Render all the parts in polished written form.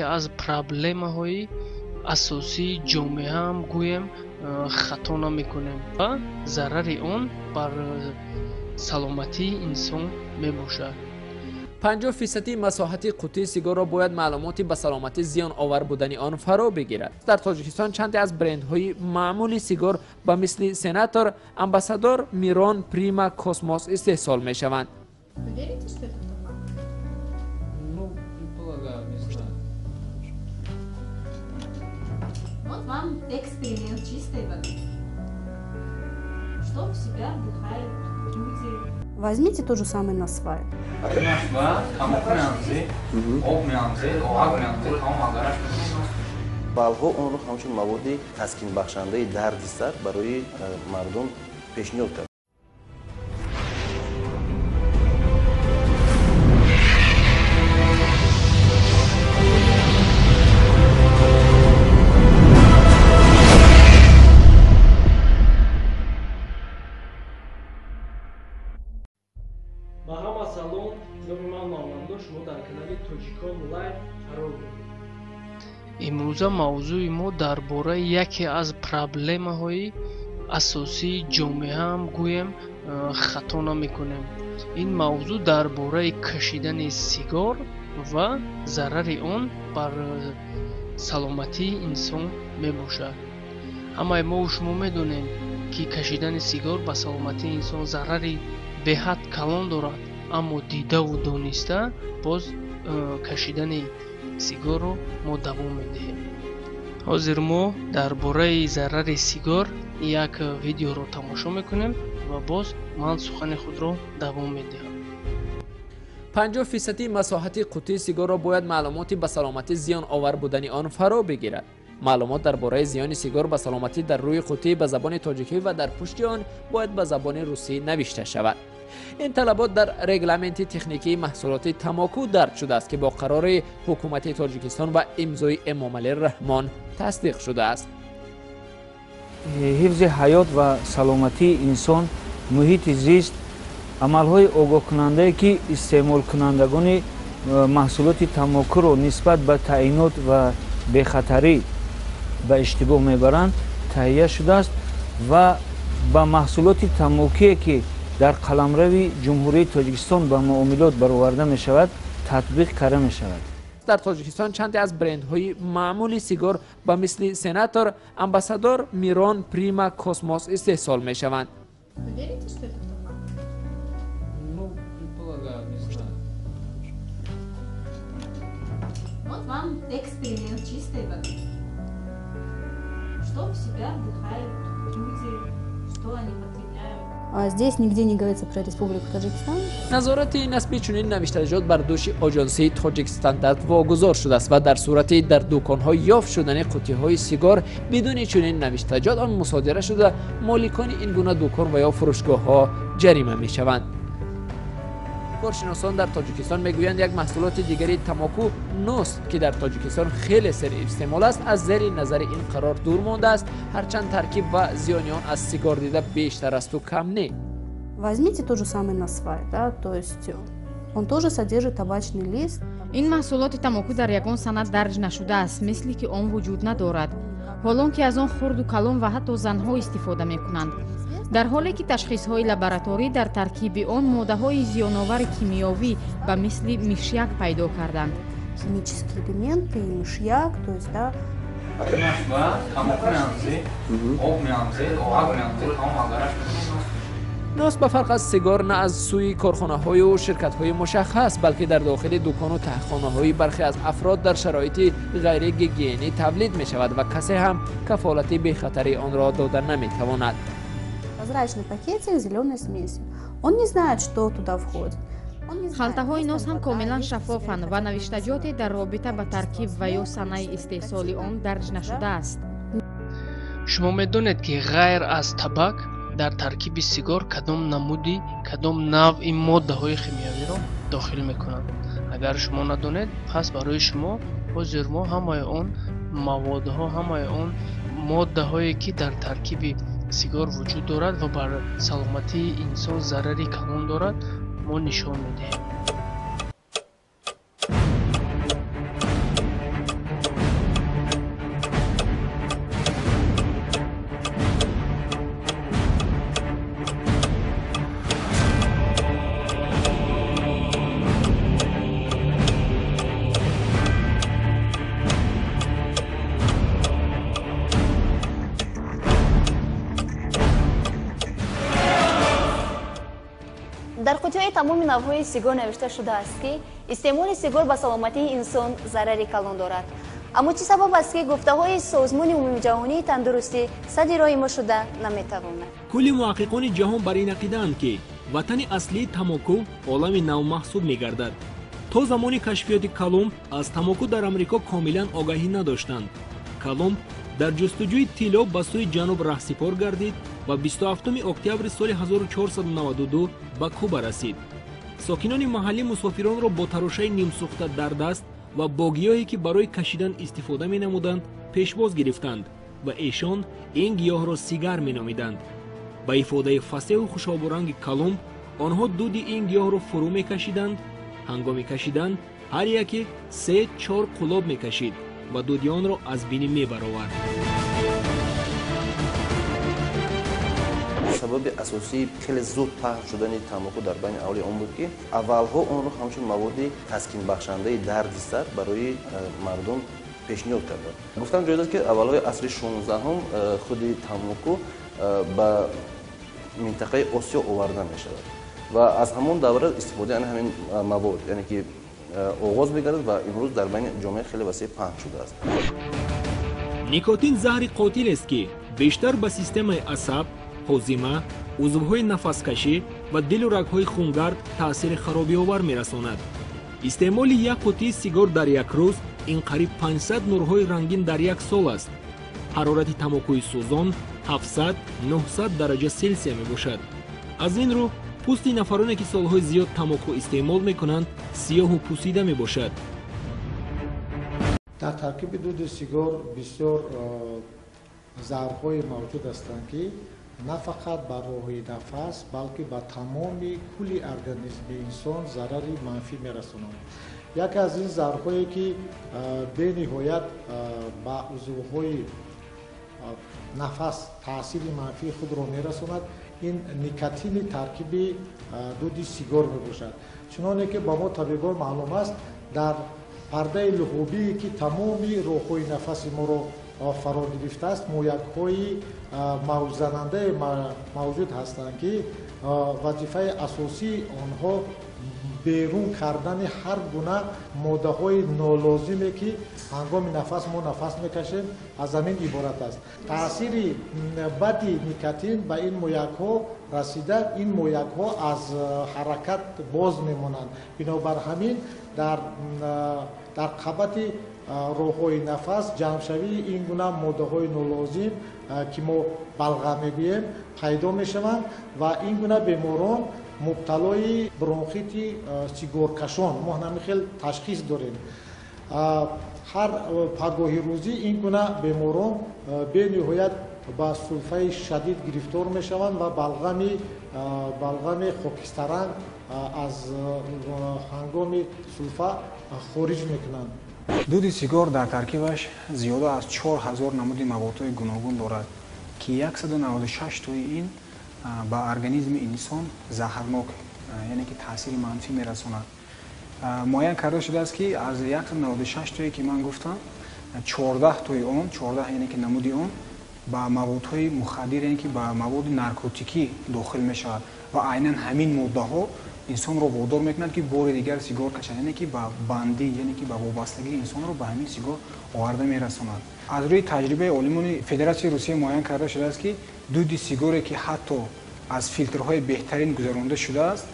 Яке аз проблемаҳои асосии ҷомеаам гӯем хато намекунем ва зарари он бар саломатии инсон мебошад. 50% масоҳати қуттии сигорро бояд маълумоти ба саломатӣ зиёновар будани он фаро бигирад. Дар Тоҷикистон чанде аз брендҳои маъмули сигор ба мисли Сенатор, Амбассадор, Мирон, Прима, Космос истеҳсол мешаванд. Вы верите, что это табак? Ну, предполагаю, не знаю. Вот вам эксперимент чистой воды. Что в себя вдыхают люди? Возьмите то же самое насвай. Балҳо онро ҳамчун маводи таскинбахшандаи дарди сар барои мардум пешниҳод кард. Ба ҳама салом, номи ман Мавлондо, шумо дар канали Тоҷикон Лайв қарор доред. Имрӯза мавзӯи мо дар бораи яке аз проблемаҳои асосии ҷомеаам гӯем хато намекунем. Ин мавзӯъ дар бораи кашидани сигор ва зарари он бар саломатии инсон мебошад. Ҳамаи мову шумо медонем, ки кашидани сигор ба саломатии инсон зарари беҳад калон дорад, аммо дидаву дониста боз кашидани сигорро мо давом медиҳем. Ҳозир мо дар бораи зарари сигор як видеоро тамошо мекунем ва боз ман сухани худро давом медиҳам. 50% масоҳати қуттии сигорро бояд маълумоти ба саломатӣ зиёновар будани он фаро бигирад. Маълумот дар бораи зиёни сигор ба саломатӣ дар рӯи қуттӣ ба забони тоҷикӣ ва дар пушти он бояд ба забони русӣ навишта шавад. Ин талабот дар регламенти техникии маҳсулоти тамоку дарҷ шудааст, ки бо қарори ҳукумати Тоҷикистон ва имзои Эмомалӣ Раҳмон тасдиқ шудааст. Ҳифзи ҳаёт ва саломатии инсон, муҳити зист, амалҳои огоҳкунандае, ки истеъмолкунандагони маҳсулоти тамокуро нисбат ба таъинот ва бехатарӣ ба иштибоҳ мебаранд, таҳия шудааст ва ба маҳсулоти тамокие, ки дар қаламрави Ҷумҳурии Тоҷикистон ба муомилот бароварда мешавад, татбиқ карда мешавад. Дар Тоҷикистон чанде аз брендҳои маъмули сигор ба мисли Сенатор, Амбассадор, Мирон, Прима, Космос истеҳсол мешаванд. Вы верите, что это табак? Ну, предполагаю, не знаю. Вот вам эксперимент чистой воды. Что в себя вдыхают люди, что они потребляют? Здесь нигде не говорится про Республику Таджикистан. Назорати насби чунин навиштаҷот бар дӯши оҷонсии Тоҷикстандарт вогузор шудааст ва дар сурати дар дуконҳо ёфт шудани қуттиҳои сигор бидуни чунин навиштаҷот он мусодира шуда, моликони ин гуна дукон ва ё фурӯшгоҳҳо ҷарима мешаванд. Коршиносон дар Тоҷикистон мегӯянд, як маҳсулоти дигари тамоку нос, ки дар Тоҷикистон хеле серистеъмол аст, аз зери назари ин қарор дур мондааст, ҳарчанд таркиб ва зиёни он аз сигор дида бештар асту кам не. Возьмите то же самое насвай, да, то есть он тоже содержит табачный лист. Ин маҳсулоти тамоку дар ягон санад дарҷ нашудааст, мисли ки он вуҷуд надорад, ҳолон ки аз он хурду калон ва ҳатто занҳо истифода мекунанд. Дар ҳоле ки ташхисҳои лабораторӣ дар таркиби он моддаҳои зиёновари кимиёвӣ ба мисли мишяк пайдо карданд. Химические элементы и мышьяк, то есть, да. Нос ба фарқ аз сигор на аз сӯи корхонаҳою ширкатҳои мушаххас, балки дар дохили дукону таҳхонаҳои бархе аз афрод дар шароити ғайригигиенӣ тавлид мешавад ва касе ҳам кафолати бехатарии онро дода наметавонад. Прозрачный пакетик с зеленой смесью. Он не знает, что туда входит. Халтаҳои нос ҳам комилан шаффофанд ва навиштаҷоте дар робита ба таркиб ва ё санаи истеҳсоли он дарҷ нашудааст. Шумо медонед, ки ғайр аз табак дар таркиби сигор кадом намуди, кадом навъи моддаҳои химиявиро дохил мекунанд? Агар шумо надонед, пас барои шумо ҳозир мо ҳамаи он маводҳо, ҳамаи он моддаҳое, ки дар таркиби сигор вуҷуд дорад ва бар саломатии инсон зарари калон дорад, мо нишон медиҳем. Дар қуттиҳои тамоми навъҳои сигор навишта шудааст, ки истеъмоли сигор ба саломатии инсон зарари калон дорад. Аммо чӣ сабаб аст, ки гуфтаҳои Созмони умумиҷаҳонии тандурустӣ садди роҳи мо шуда наметавонад? Кулли муҳаққиқони ҷаҳон бар ин ақидаанд, ки ватани аслии тамоку олами нав маҳсуб мегардад. То замони кашфиёти Колумб аз тамоку дар Амрико комилан огаҳӣ надоштанд. Колумб дар ҷустуҷӯи тилло ба сӯи ҷануб раҳсипор гардид ва 27 октябри соли 1492 ба Куба расид. Сокинони маҳаллӣ мусофиронро бо тарошаи нимсӯхта дар даст ва бо гиёҳе, ки барои кашидан истифода менамуданд, пешвоз гирифтанд ва эшон ин гиёҳро сигар меномиданд. Ба ифодаи фасеҳу хушобуранги Колумб, онҳо дуди ин гиёҳро фурӯ мекашиданд. Ҳангоми кашидан ҳар яке 3-4 қулоб мекашид ва дуди онро аз бинӣ мебаровард. Сабаби асосии хеле зуд паҳн шудани тамоку дар байни аҳолӣ он буд, ки аввалҳо онро ҳамчун маводи таскинбахшандаи дарди сар барои мардум пешниҳод карданд. Гуфтан ҷоиз аст, ки аввалҳои асри 16 худи тамоку ба минтақаи Осиё оварда мешавад ва аз ҳамон давра истифодаи ана ҳамин мавод, яъне ки оғоз мегардад ва имрӯз дар байни ҷомеа хеле васеъ паҳн шудааст. Никотин заҳри қотилест, ки бештар ба системаи асаб, ҳозима, узвҳои нафаскашӣ ва дилу рагҳои хунгард таъсири харобиовар мерасонад. Истеъмоли як қуттии сигор дар як рӯз ин қариб 500 нурҳои рангин дар як сол аст. Ҳарорати тамокуи сӯзон 700-900 дараҷа Селсия мебошад. Аз ин рӯ пӯсти нафароне, ки солҳои зиёд тамоку истеъмол мекунанд, сиёҳу пӯсида мебошад. Дар таркиби дуди сигор бисёр заҳрҳое мавҷуд ҳастанд, ки на фақат ба роҳи нафас, балки ба тамоми кулли организми инсон зарари манфӣ мерасонанд. Яке аз ин заҳрҳое, ки бениҳоят ба узвҳои нафас таъсири манфии худро мерасонад, ин никотини таркиби дуди сигор мебошад. Чуноне ки ба мо табибон маълум аст, дар пардаи луғубие, ки тамоми роҳҳои нафаси моро фаро гирифтааст, мӯякҳои мавҷзанандае мавҷуд ҳастанд, ки вазифаи асосии онҳо берун кардани ҳар гуна моддаҳои нолозиме, ки ҳангоми нафас мо нафас мекашем, аз ҳамин иборат аст. Таъсири бади никотин ба ин мӯякҳо расида, ин мӯякҳо аз ҳаракат боз мемонанд. Бинобар ҳамин дар қабати роҳҳои нафас ҷамъшавии ин гуна моддаҳои нолозим, ки мо балғам мегӯем, пайдо мешаванд ва ин гуна беморон мубталои бронхити сигоркашон, мо ҳамин хел ташхис дорем. Ҳар пагоҳи рӯзӣ ин гуна беморон бениҳоят ба сулфаи шадид гирифтор мешаванд ва балғами хокистаранг аз ҳангоми сулфа хориҷ мекунанд. Дуди сигор дар таркибаш зиёда аз 4000 намуди маводҳои гуногун дорад, ки 196 тои ин ба организми инсон заҳрнок, яъне ки таъсири манфӣ мерасонад. Муайян карда шудааст, ки аз 196 тое, ки ман гуфтам, 14 тои он, 14 яъне ки намуди он ба маводҳои мухаддир, яъне ки ба маводи наркотикӣ дохил мешавад ва айнан ҳамин моддаҳо инсонро водор мекунад, ки бори дигар сигор кашад, яъне ки ба бандӣ, яъне ки ба вобастагии инсонро ба ҳамин сигор оварда мерасонад. Аз рӯи таҷрибаи олимони Федератсияи Русия муайян карда шудааст, ки дуди сигоре, ки ҳатто аз филтрҳои беҳтарин гузаронда шудааст,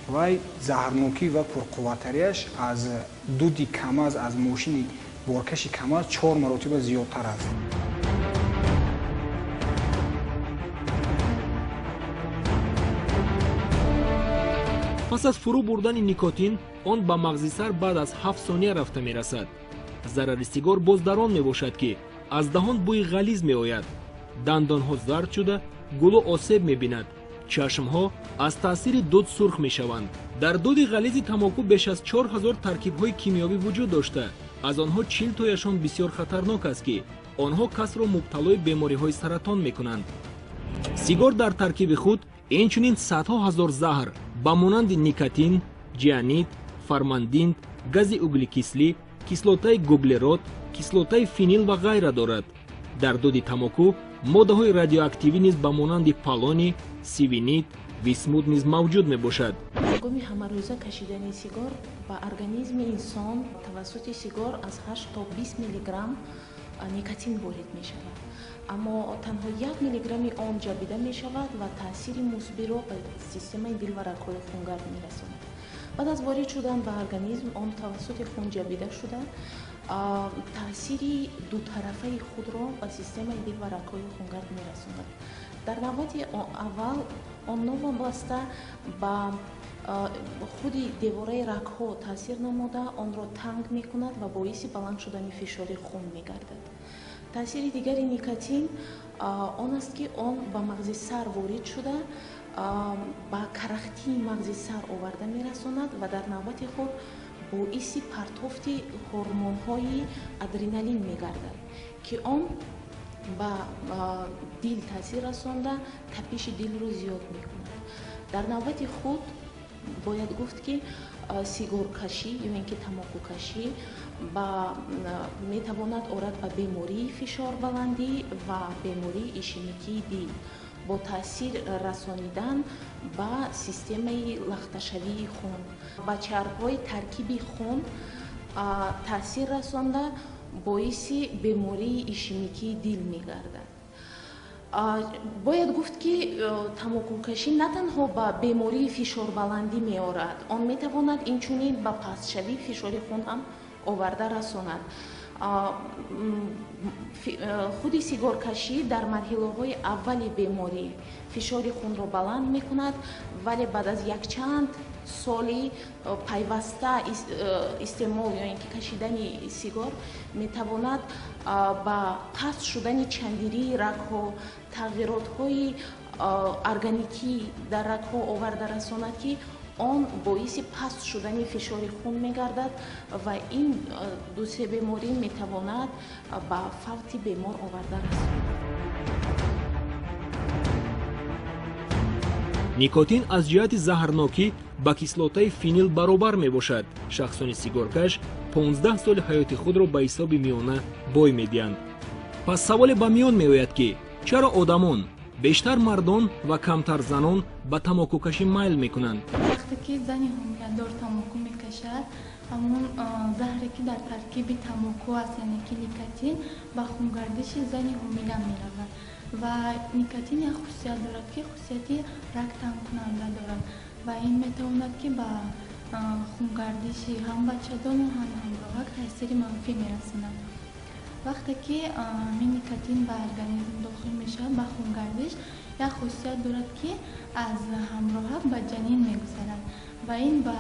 вай заҳрнокӣ ва пурқувваттариаш аз дуди КАМАЗ, аз мошини боркаши КАМАЗ 4 маротиба зиёдтар аст. Пас аз фурӯ бурдани никотин, он ба мағзи сар баъд аз 7 сония рафта мерасад. Зарари сигор боз дар он мебошад, ки аз даҳон бӯи ғализ меояд, дандонҳо зард шуда, гулу осеб мебинад, чашмҳо аз таъсири дуд сурх мешаванд. Дар дуди ғализи тамоку беш аз 4000 таркибҳои кимиёвӣ вуҷуд дошта, аз онҳо 40 тояшон бисёр хатарнок аст, ки онҳо касро мубталои бемориҳои саратон мекунанд. Сигор дар таркиби худ инчунин садҳо ҳазор заҳр ба монанди никотин, ҷианид, формандин, гази углекислӣ, кислотаи гуглерод, кислотаи фенил ва ғайра дорад. Дар дуди тамоку моддаҳои радиоактивӣ низ ба монанди полоний, сивинит, висмут низ мавҷуд мебошад. Ҳангоми ҳамарӯза кашидани сигор ба организми инсон тавассути сигор аз 8 то 20 миллиграмм никотин ворид мешавад, аммо танҳо 1 миллиграмми он ҷабида мешавад ва таъсири мусбиро ба системаи дил ва рагҳои хунгард мерасонад. Баъд аз ворид шудан ба организм он тавассути хун ҷабида шуда таъсири дутарафаи худро ба системаи дил ва рагҳои хунгард мерасонад. Дар навбати аввал он новобаста ба худи девораи рагҳо таъсир намуда онро танг мекунад ва боиси баланд шудани фишори хун мегардад. Таъсири дигари никотин он аст, ки он ба мағзи сар ворид шуда ба карахтии мағзи сар оварда мерасонад ва дар навбати худ боиси партофти ҳормонҳои адреналин мегардад, ки он ба дил таъсир расонда тапиши дилро зиёд мекунад. Дар навбати худ бояд гуфт, ки сигоркашӣ ё ин ки тамокукашӣ метавонад орад ба бемории фишорбаландӣ ва бемории ишемикии дил бо таъсир расонидан ба системаи лахташавии хун, ба чарбҳои таркиби хун таъсир расонда боиси бемории ишемикии дил мегардад. Бояд гуфт, ки тамокукашӣ на танҳо ба бемории фишорбаландӣ меорад, он метавонад инчунин ба пастшавии фишори хун ҳам оварда расонад. Худи сигоркашӣ дар марҳилаҳои аввали беморӣ фишори хунро баланд мекунад, вале баъд аз якчанд соли пайваста истеъмол ё ин ки кашидани сигор метавонад ба паст шудани чандирии рагҳо, тағйиротҳои органикӣ дар рагҳо оварда расонад, ки он боиси паст шудани фишори хун мегардад ва ин дусе беморӣ метавонад ба фавти бемор оварда расонад. Никотин аз ҷиҳати заҳрнокӣ ба кислотаи фенил баробар мебошад. Шахсони сигоркаш 15 соли ҳаёти худро ба ҳисоби миёна бой медиҳанд. Пас саволе ба миён меояд, ки чаро одамон, бештар мардон ва камтар занон, ба тамокукашӣ майл мекунанд? Вақте ки зани ҳомиладор тамоку мекашад, ҳамон заҳре ки дар таркиби тамоку аст, яъне ки никотин, ба хунгардиши зани ҳомила меравад ва никотин як хусусият дорад, ки хусусияти рагтангкунанда дорад ва ин метавонад, ки ба хунгардиши ҳам бачадону ҳам ҳамроҳак таъсири манфӣ мерасонад. Вақте ки ҳамин никотин ба организм дохил мешавад, ба хунгардиш, як хусусият дорад, ки аз ҳамроҳак ба ҷанин мегузарад ва ин ба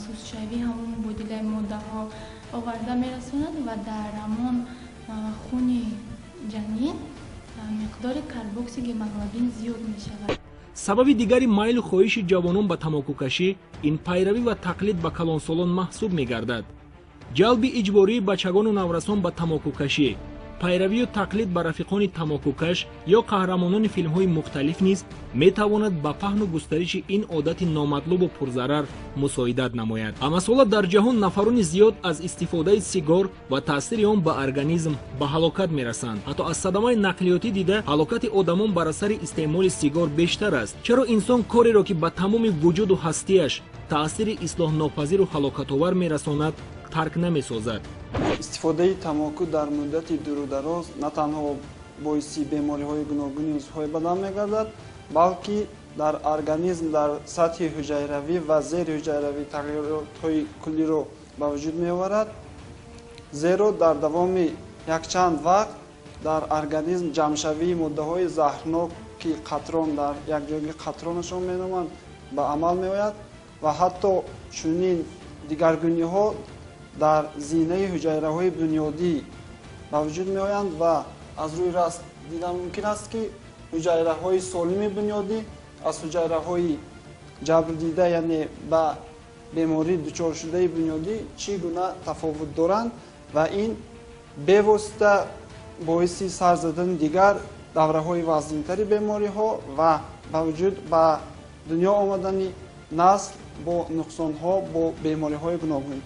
сустшавии ҳамон мубодилаи моддаҳо оварда мерасонад ва дар ҳамон хуни ҷанин миқдори карбоксигемоглобин зиёд мешавад. Сабаби дигари майлу хоҳиши ҷавонон ба тамокукашӣ ин пайравӣ ва тақлид ба калонсолон маҳсуб мегардад. Ҷалби иҷбории бачагону наврасон ба тамокукашӣ, пайравию тақлид ба рафиқони тамокукаш ё қаҳрамонони филмҳои мухталиф низ метавонад ба паҳну густариши ин одати номатлубу пурзарар мусоидат намояд. Ҳамасола дар ҷаҳон нафарони зиёд аз истифодаи сигор ва таъсири он ба организм ба ҳалокат мерасанд. Ҳатто аз садамаи нақлиётӣ дида ҳалокати одамон бар асари истеъмоли сигор бештар аст. Чаро инсон кореро, ки ба тамоми вуҷуду ҳастиаш таъсири ислоҳнопазиру ҳалокатовар мерасонад, тарк намесозад? Истифодаи тамоку дар муддати дуру дароз на танҳо боиси бемориҳои гуногуни узвҳои бадан мегардад, балки дар организм дар сатҳи ҳуҷайравӣ ва зерҳуҷайравӣ тағйиротҳои куллиро ба вуҷуд меоварад, зеро дар давоми якчанд вақт дар организм ҷамъшавии моддаҳои заҳрнок, ки қатрон дар якҷоягӣ қатронашон меноманд, ба амал меояд ва ҳатто чунин дигаргуниҳо дар зинаи ҳуҷайраҳои бунёдӣ ба вуҷуд меоянд ва аз рӯи раст дидан мумкин аст, ки ҳуҷайраҳои солими бунёдӣ аз ҳуҷайраҳои ҷабрдида, яъне ба беморӣ дучоршудаи бунёдӣ, чӣ гуна тафовут доранд ва ин бевосита боиси сар задани дигар давраҳои вазнинтари бемориҳо ва ба вуҷуд ба дунё омадани насл бо нуқсонҳо, бо бемориҳои гуногун.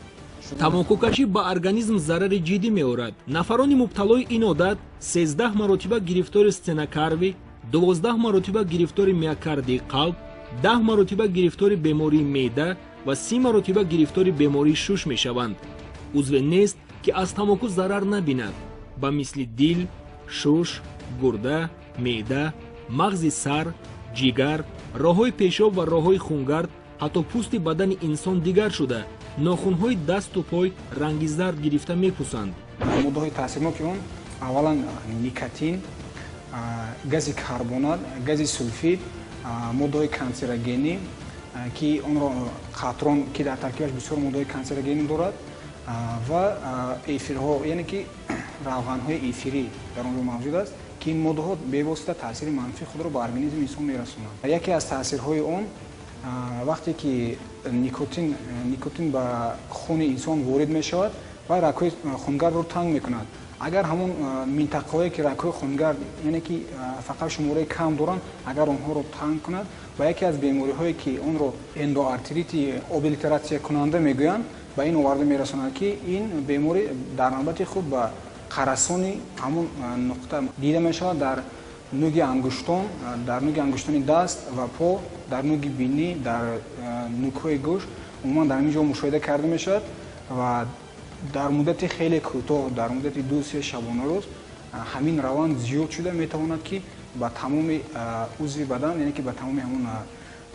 Тамокукашӣ ба организм зарари ҷиддӣ меорад. Нафарони мубталои ин одат 13 маротиба гирифтори стенокардӣ, 12 маротиба гирифтори миокарди қалб, 10 маротиба гирифтори бемории меъда ва 30 маротиба гирифтори бемории шуш мешаванд. Узве нест, ки аз тамоку зарар набинад, ба мисли дил, шуш, гурда, меъда, мағзи сар, ҷигар, роҳҳои пешоб ва роҳҳои хунгард, ҳатто пӯсти бадани инсон дигар шуда, нохунҳои дасту пой ранги зард гирифта мепӯсанд. Моддаҳои таъсирноки он аввалан никотин, гази карбонат, гази сулфид, моддаҳои канцерогенӣ, ки онро қатрон, ки дар таркибаш бисёр моддаҳои канцерогенӣ дорад, ва эфирҳо, яъне ки равғанҳои эфирӣ дар он ҷо мавҷуд аст, ки ин моддаҳо бевосита таъсири манфии худро ба организми инсон мерасонанд. Яке аз таъсирҳои он, вақте ки никотин ба хуни инсон ворид мешавад ва рагҳои хунгардро танг мекунад. Агар ҳамон минтақаҳое ки рагҳои хунгард, яъне ки фақат шумораи кам доранд, агар онҳоро танг кунад, ба яке аз бемориҳое ки онро эндоартерити облитератсиякунанда мегӯянд, ба ин оварда мерасонад, ки ин беморӣ дар навбати худ ба қарасони ҳамон нуқта дида мешавад дар нуги ангуштон, дар нуги ангуштони даст ва по, дар нуги бинӣ, дар нукҳои гӯш, умуман дар ҳамин ҷо мушоҳида карда мешавад ва дар муддати хеле кӯтоҳ, дар муддати 2-3 шабонарӯз ҳамин раванд зиёд шуда метавонад, ки ба тамоми узви бадан, яъне ки ба тамоми ҳамон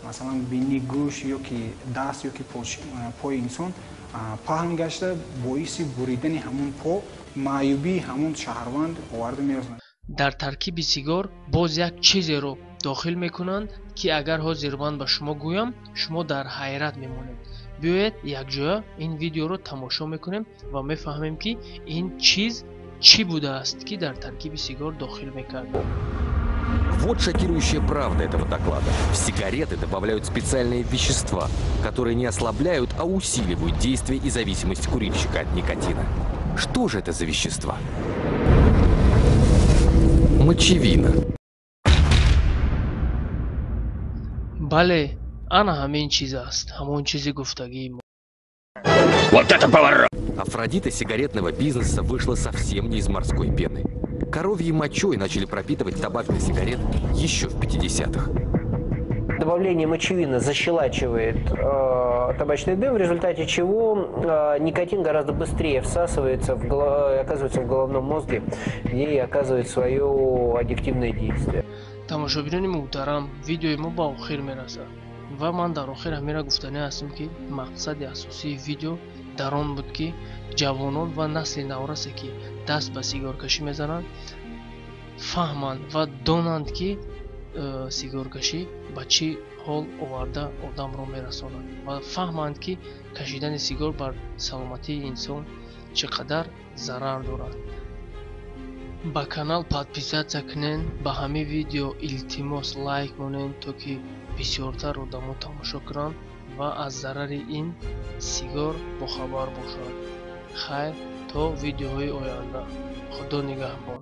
масалан бинӣ, гӯш ё ки даст ё ки пои инсон паҳн гашта, боиси буридани ҳамон по, маъюбии ҳамон шаҳрванд оварда мерасонад. Дар таркиби сигор боз як чизеро дохил мекунанд, ки агар ҳозир ман ба шумо гӯям, шумо дар ҳайрат мемонед. Биёед якҷоя ин видеоро тамошо мекунем ва мефаҳмем, ки ин чиз чӣ будааст, ки дар таркиби сигор дохил мекард. Вот шокирующая правда этого доклада. В сигареты добавляют специальные вещества, которые не ослабляют, а усиливают действие и зависимость курильщика от никотина. Что же это за вещества? Мочевина. Бале, ана ҳамин чиз аст, ҳамон чизи гуфтагии мо. Вот это поворот! Афродита сигаретного бизнеса вышла совсем не из морской пены. Коровьей мочой начали пропитывать табак для сигарет еще в 50-х. Добавление мочевины защелачивает табачный дым, в результате чего никотин гораздо быстрее всасывается, оказывается в головном мозге, где и оказывает свое аддиктивное действие. Тамошобинони муҳтарам, видеои мо ба охир мерасад ва ман дар охир ҳамира гуфтанӣ ҳастам, ки мақсади асосии видео дар он буд, ки ҷавонон ва насли наврасе, ки даст ба сигоркашӣ мезананд, фаҳманд ва донанд, ки сигоркашӣ ба чӣ ҳол оварда одамро мерасонад ва фаҳманд, ки кашидани сигор бар саломатии инсон чӣ қадар зарар дорад. Ба канал подписаться кунед, ба ҳамин видео илтимос лайк монед, то ки бисёртар одамо тамошо кунанд ва аз зарари ин сигор бохабар бошанд. Хайр, то видеоҳои оянда. Худо нигаҳбон.